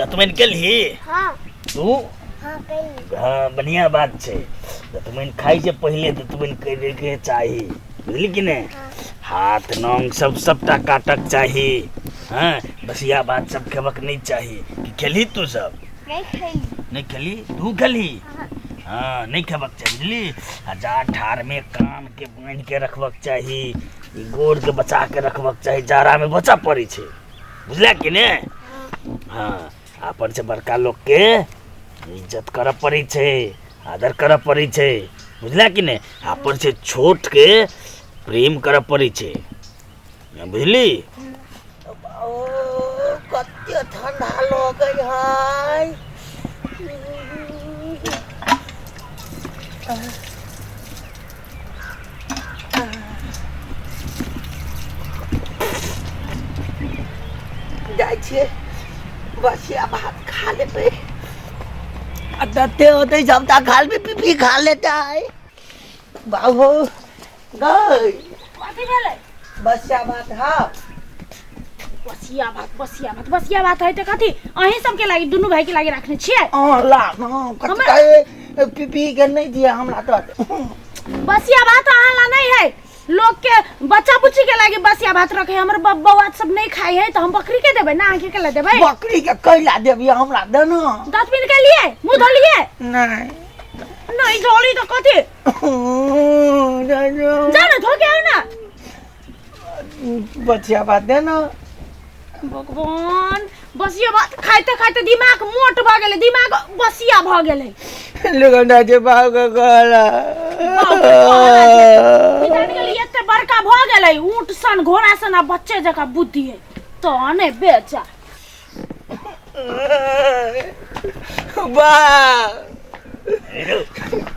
दतमनि केलही? हाँ। तू? हाँ, कैली। हाँ, बढ़िया बात छै। दतमनि खाइ से पहिले दतमनि करैके चाही, बुझली कि नहि? हाँ। हाथ नोंग सब सबटा काटक चाही। हाँ, बसिया बात सब खेबक नहि चाही। की खेलही तू सब? नहीं खेली। नहि खेलही? तू खेलही? हाँ। हाँ, नहि खेबक चाही, बुझली? आ जा ठार में कान के बान्हि के रखबक चाही, ई गोड़ के बचा के रखबक चाही, जाड़ा में बचऽ पड़ै छै, बुझला कि ने? हाँ, अपन से बड़का लोग के इज्जत करऽ पड़ै छै, आदर करऽ पड़ै छै, बुझला कि ने? अपन से छोट के प्रेम करऽ पड़ै छै, बुझली? ओ कते ठंडा लगै है। जाइ छियै बसिया भात खा लेबै आ तते होतै सबटा खा लेबै, पी पी खा लेतै। बाबू गई। कथी भेलै? बसिया भात खाओ। बसिया भात, बसिया भात, बसिया भात है तऽ कथी अहीं सबके लागी, दुनू भाई के लागी रखने छियै? अहाँ ला न कथी कहे पी पी के नहीं दिया हमरा तो। बसिया भात अहाँ ला नहीं है, लोग के बच्चा बुच्ची के लागी बसिया भात रखे। हमर बौआ सब नहीं खाई है तो हम बकरी के देबै ना, अहाँ के ला देबै? बकरी के कैला देबी, हमरा दे न। दांत पीन के लिए मुंह धोलिए? नहीं। नहीं धोली तो कथी? जा ना धो के आओ ना। बसिया भात दे न। भगवान, बसिया भात खाइते खाइते दिमाग मोट भऽ गेलै, दिमाग बसिया भऽ गेलै। लोगन जे बाबू के कहला। जान गेली, एते बड़का भऽ गेलै, ऊँट सन घोड़ा सन आ बच्चे जकाँ बुद्धि है तो ने बेचा। बा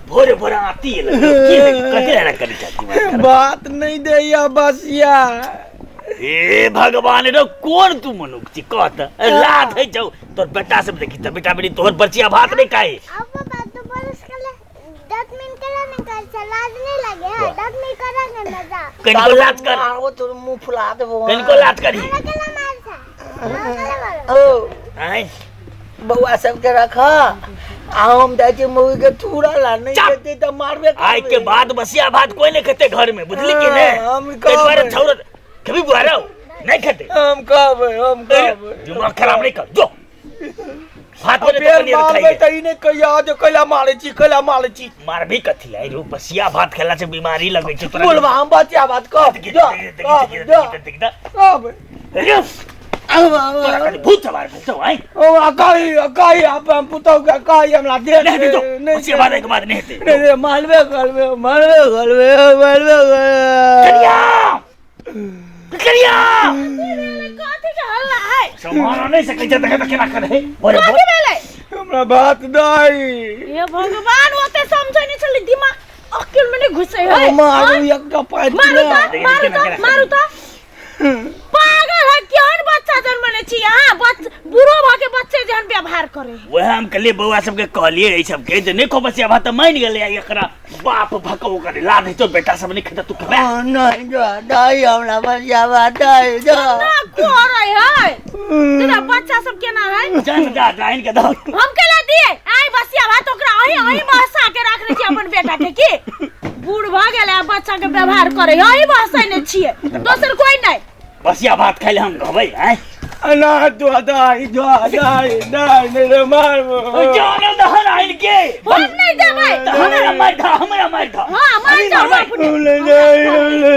भोरे भोरे आती है की है? कथी रहना करी चाची बात कर? बात नहीं दैया बसिया। हे भगवान रे, कोन तू मनुख छी कह त? लात है जाऊ तोर बेटा सब देखी त बेटा बेटी तोहर बचिया भात नहीं खाए। अब पापा तू ब्रश कर ले, 10 मिनट के लिए नहीं कर, लाज नहीं लगे है, 10 मिनट करेंगे ना जा। कनिको लाज कर। मारबो तोर मुंह फुला देबो। कनिको लाज करी। हमरा के ला मार था, हमरा के ला मारो। ओ आय बउआ सबके रख आ हम जाइ छी मौगी के थूरा ला नहीं चुप। देते त मारबे करबै। आइ के बाद बसिया भात कोई नहीं खेते घर में, बुझली कि नहीं? हाँ, हम ताहि दुआरे कहबै। छौरा खेबी बुआ रौ नहीं खेते। हम कहबै, हम कहबै। दिमाग खराब नहीं कर, जो भात बने फेर तो पनीर मारबै खाइए। त ई नहीं कहिया जे कैला मारै छी, कैला मारै छी। मारबी कथी ला रो? बसिया भात खेला से बीमारी लगै छै तोरा। बोलबा हम बचिया भात कह देखी, जा, देखी, कह, देखी, जा। देखी, देखी, देखी। कहबै। रे, आब, आब, तोरा आब। कनि भूत सवार भेल छौ, आँय? ओ, आ कही, आ कही, अपन पुतहु के कही हमरा दे। नहि हेतै तो, नहीं बसिया भात एहिके बाद नहि हेतै। नहीं, नहीं, मारबे करबे, मारबे करबे, मारबे करबे। कनिया! कनिया! कथी के हल्ला है? सम्हार नहि सकै छै, देखै तऽ केना करै। बोल, कथी बोल। भेलै? हमरा भात दही। हे भगवान, ओते समझै नहीं छलै, दिमाग अक्ल में नहीं घुसै है। मारू एकटा पाँच। मारू त, देखी, मारू केना त, केना मारू त। पागल है, केहन बच्चा जन्मने छी अहाँ? बूढ़ो भऽ के बच्चे जेहन व्यवहार करे। वएह हम कहलियै बौआ सबके, कहलियै एहि सबके जे नहि खो बसिया भात तऽ मानि गेलै। आ एकरा बाप भकौ करे लाद हेतौ, बेटा सब नहि खेतै तू खेबै? नहीं जा दही, हमरा बचिया भात दही जा। ना करे है तेरा बच्चा सब केना है? जा न, जा जा आनि के दहो। हम केला दिए आइ बसिया भात ओकरा? अही अही बहसा के राखने छी अपन बेटा के की बूढ़ भऽ गेलै आ बच्चा के व्यवहार करे है? अही बहसै ने छियै, दोसर कोई नहीं। बसिया भात खाइ लए हम कहबै आँय? ना तो दही जा, दही दही नहीं रे मारबो। जा न दहन आनि के। हम नहीं देबै। तऽ हमरा मारि धऽ, हमरा मारि धऽ। हाँ, मारि धऽ अपने। ले ले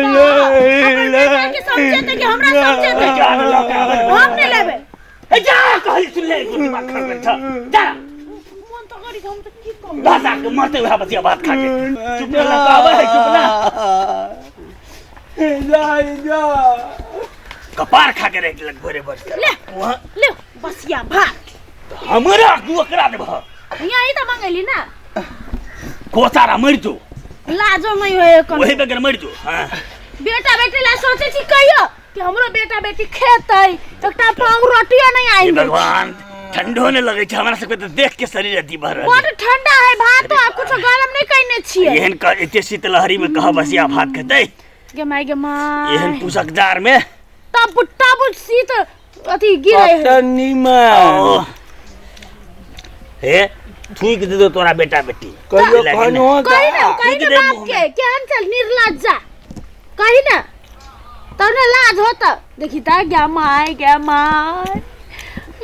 ले अपन बेटा के समझेतै कि हमरा समझेतै? जा न लऽ के आबै। हम नहीं लेबै। ए, जा कहली सुन ले, दिमाग खराब करै छ, जा। मोन तऽ करी, हम तऽ की कहू, भाषा के मरते वएह बसिया भात खा के। चुप ना लऽ के आबै है, चुप ना। जा जा। कपार खा के रहि गेलक भोरे भोरे। ले ले बसिया भात। हमरा तू ओकरा देबह? यहाँ ही तऽ मंगैली ना। कोसारा मरि जो। लाजो नहीं होय कन। ओही बगैर मरि जो। हाँ, बेटा बेटी ला सोचे छी कहियो कि हमरो बेटा बेटी खेतै, एकटा पाव रोटियो नहीं हे आइन। भगवान, ठंडो ने लगै छै हमरा सबके तऽ देख के शरीर अथी भऽ रहल। बड ठंडा है भात आ कुछ गरम नहीं कइने छियै। एहन एते शीतलहरी में कह बसिया भात खेतै? गे माय, गे माय। एहन पूसक जार में तब तब शीत अथी गिरे है। कत नीमन। ओ, हे थूक दे दो तोरा बेटा बेटी। कहियो लगे कहनो कही ना, कही थूक ना दे बाप मुँह के में। केहन चल निर्लज्जा, कही ना तब ना लाज होता। देखी ता गया माय, गया माय,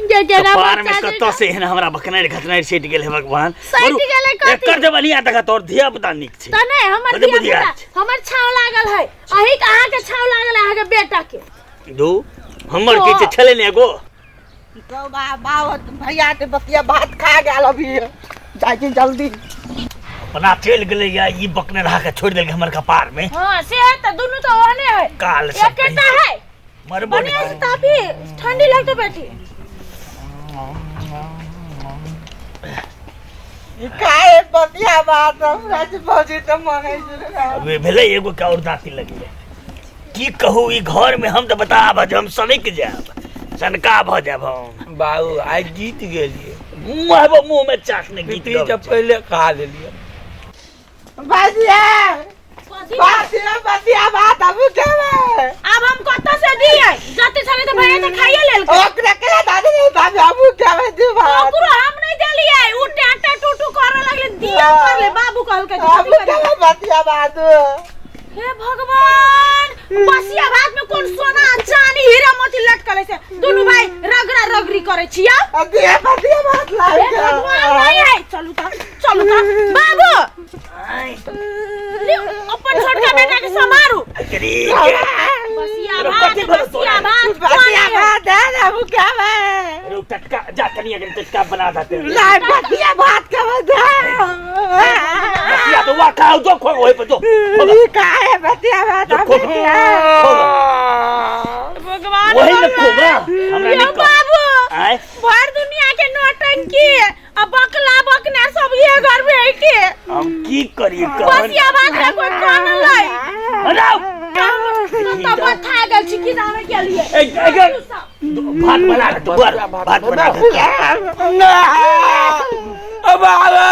जे जेना कपार में बच्चा कतऽ से एहन हमरा बकनारि घसनारि सटि गेल हे भगवान। सटि बरु, गेलै कथी? एकर जे बढ़िया देखा तोर धिया पुता नीक छै। त नहि हमर कते धिया बुधियार पुता छै। हमर छाव लागल है, अही के अहाँ के छाव लागल है अहाँ के बेटा के। दू हमर की छै छलै ने एगो। तो बा भैया के बतिया भात खा गेल, अभी जाइ छी जल्दी। अपना चलि गेलै या ई बकने रहा के छोड़ि देलकै हमर कपार में। हां से है त दुनू त ओहने है, काल सब एकेटा है। मरबो नहि बढ़िया से तापी, ठंडी लगतो बेटी। ई खाए बतिया भात हमरा से भौजी त मांगै छै। अबे भेलै एगो के और दाँती लगलै। की कहू ई घर में हम त बताब जे हम सनक जायब, सनका भ जायब हम। बाबू आइ जीत गेलियै। मुँह आबो मुँह में चाट ने गीत पिपी गबै तऽ छै। पहिले खा लेलियै। बतिया कथी? बतिया बतिया भात अब खेबै। आब हम कतऽ से दियै? जते छलै तऽ भैया तऽ खाइए लेलकै। ओकरा के दादी नहीं भाभी अब खेबै दू भात। ओकरो हम नहि देलियै, उ टाटा टूटू करऽ लगलै, दिया पड़लै, बाबू कहलकै जे अब कथी करियै। खेबै बतिया भात। हे भगवान, बसिया भात में कोन सोना चांदी हीरा मोती लटकल है से दुनू भाई रगड़ा रगड़ी करे छिया। दिया बतिया भात लाग। हे भगवान नहीं है। चलू त, चलू त बाबू, लियो, अपन छोटका बेटा के समारू। एकरी के। बसिया अरे भात, कथी भेलो बसिया तोरा? भात बतिया कोन है? भात दे ने अब खेबै। अरे टटका जा कनी अगर टटका बना देते। लाइ बतिया भात खेबै दे। बसिया तो वा खाओ जो खो ओहि पर जो। ई खाए बतिया भात जो अब खो। खेबै। भगवान वही में खोगा हमरा यौ नहीं कह। बाबू, आय भर दुनिया के नौटंकी आ बकला बकना सब ये घर में है के। हम की करिए कहन। बसिया भात में कोई कौन लै। हटाओ। हम तो बथा गेल छी की नामे के लिए। ए ए भात बना दे तू, भात बना दे। अब आवे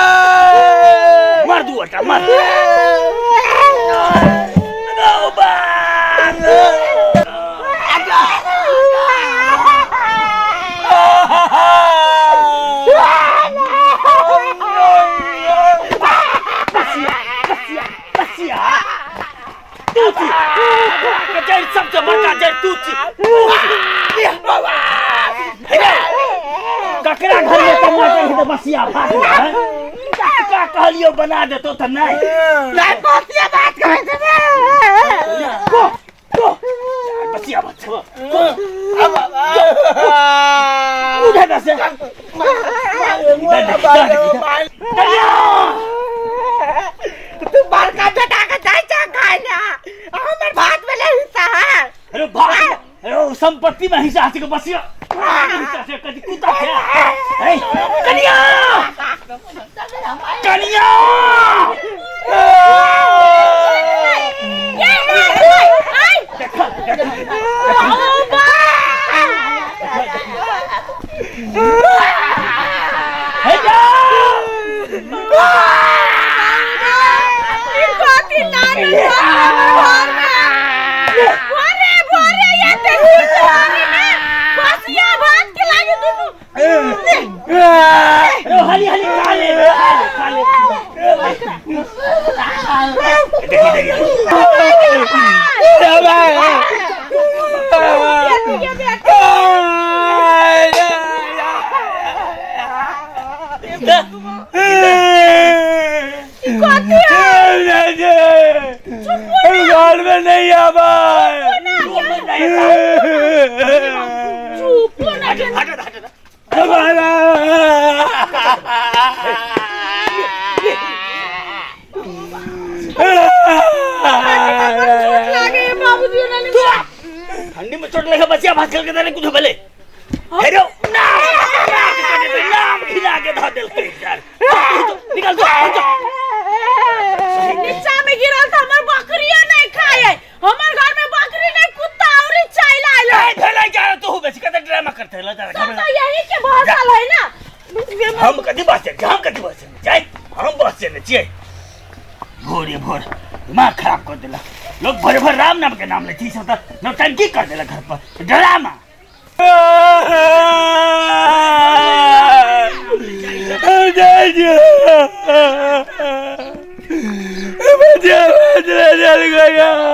मर दू अटा मर। गौ बात। बसिया बसिया तू छी के जड़ सबसे बड़का जड़ तू छी। ककरा घर में टमाटर है तो बसिया भात है। का कहलियो बना देतो त नहीं। लाइ बतिया भात खेबै देबै। को को बसिया भात छो। उठे दे से। तू बड़का बेटा के जाइ छ खाइ ला, हमर भात वाला हिस्सा है। अरे भात अरे संपत्ति में हिस्सा छै के बसिया हिस्सा छै कथी कुत्ता छै। ए कनिया कनिया ये बाबू, आय देखा देखा ओ बा हे जा ई कथी नाटक घर में? भोरे भोरे ये ते घर में बसिया भात के लागे दुनू। अरे हली हली खा ले खा ले खा ले। देखी देखी ये बेटा कथी है? घर में नहीं आवा। चुप ना के हट हट हट। चोट लागे बाबूजी ने। ठंडी में चोट लगे बसिया भात खेल के देने कुछ भले। हेरो ना नाम खिला के धऽ देलकै यार। निकल जो जो। नीचा में गिरल त हमर बकरियो नहीं खाए, हमर घर में बकरी नहीं कुत्ता और चाइल आइल है। ए भेलै जा तू बेसी कते ड्रामा करते ल जा। सब तो यही के भसल है ना। हम कथी बसै हम कथी बसै जाय हम बसै ने छियै। भोरे भोर दिमाग खराब कर देला लोग। भोरे भोर राम नाम के नाम ले छी सब त नौटंकी कर देला घर पर ड्रामा। खेत में चल गया।